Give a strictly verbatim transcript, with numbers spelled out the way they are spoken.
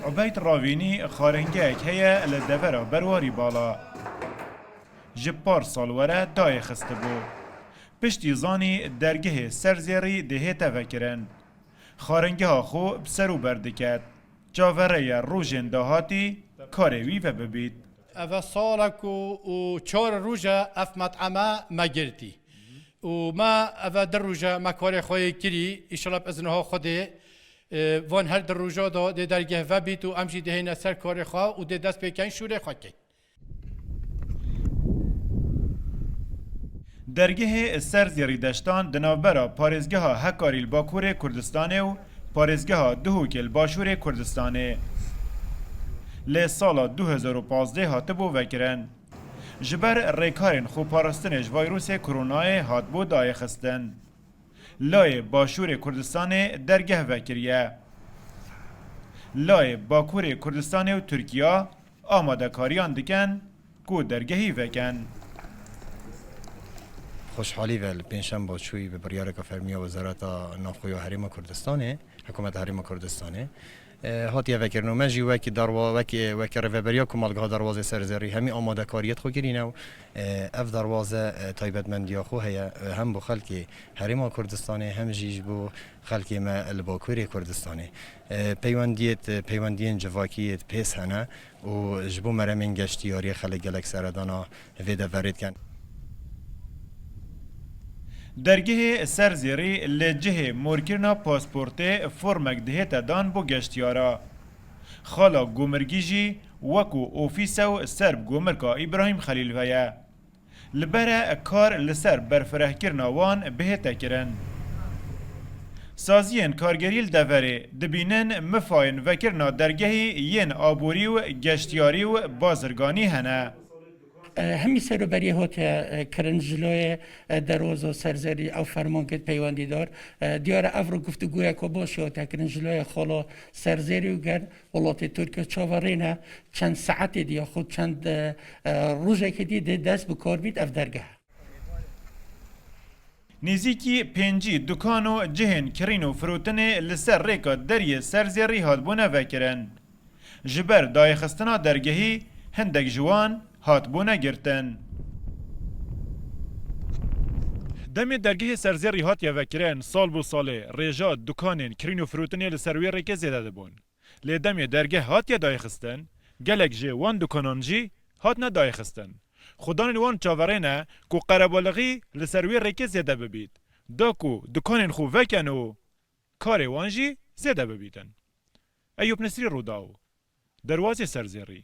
Ubeyd Ravînî xarengehek heye li devera Berwarî Bala. Ji par sal were dayê xistibû. Piştî zanî dergehê Serzêrî dê hête vekirin. Xarengeha xwe bi ser û ber diket. Çaverê ye rojên dahatî karê wî vebibît. Eve salek û, û çar roj e ev met'eme me girtî. Û me eve di roj e me karê xwe yê kirî, îşallah bi izniha Xwedê, e, van her di roja de dê dergeh vebît û em jî dihêne ser karê xwe û dê dest pê kein şûrê xwe kein. Dergehê Serzêrî Deştan di navbera parêzgeha Hekarî li Bakurê Kurdistanê û parêzgeha Duhokê li Başûrê Kurdistanê. Lê sala du hezar û pazdeh hatibû vekirin. Ji ber rêkarên xweparastinê ji vayrûsê koronayê hatibû dayê xistin. Layê Başûrê Kurdistanê dergeh vekiriye. Layê Bakurê Kurdistanê û Tirkiya amadekariyan dikin ku dergehî vekin. Xweşhalî ve li pêncşemba çûyî bi biryareka fermiya Wezareta Navxwe ya Herêma Kurdistanê, Hikûmeta Herêma Kurdistanê, e, hatiye vekirin û me jî wekî darwa-, wekî, wekî rêveberiya Komelgeha Darwazê Serzerî hemî amadekariyê xwe kirîne û, e, ev darwaze, e, taybetmendiya xwe heye, e, hem bo xelkê Herêma Kurdistanê hem jî ji bo xelkê me li Bakurê Kurdistanê. E, peywendiyê, peywendiyên civakî yê pês hene û ji bo meremên geştiyariyê xelk gelek seredana vê deverê dikin. Dergehê Serzêrî li cihê morkirina pasportê formek dihête dan bo geştiyara. Xala Gomirgî jî wekû ofîse û ser bi Gomirka Îbrahîm Xelîl ve ye. Li ber e kar li ser berfirehkirina wan bihête kirin. Saziyên kargerî li deverê dibînin mifayên vekirina dergehî yên aborî û geştiyarî û bazirganî hene. E, hemî serûberiyê hatiye, e, kirin ji layê, e, Derwaza Serzerî ew fermankê peywendîdar. E, diyar e ev re guftûgoyeke baş hatiye kirin ji layê xala Serzerî û ger welatê Tirkiye çaverêne çend saetê dî yaxud çend, e, e, rojekê dî dê dest bi kar bît ev dergeh. Nêzîkî pêncî dukan û cihên kirîn û firotinê li ser rêka deriyê Serzêrî hatbûne vekirin. Ji ber dayixistina dergehî hindek ji wan hatbûne girtin. Demê dergehê Serzêrî hatiye vekirin, sal bo salê rêja dukanên kirîn û firotinê li ser wê rêkê zêde dibûn. Lê demê dergeh hatiye dayixistin, gelek ji wan dukanan jî hatine dayixistin. Xudanên wan çaverê ne ku qerebalixî li ser wê rêkê zêde bibît, da ku dukanên xwe vekin û karê wan jî zêde bibîtin. Eyûp Nisrî, Rûdaw, Derwazê Serzêrî.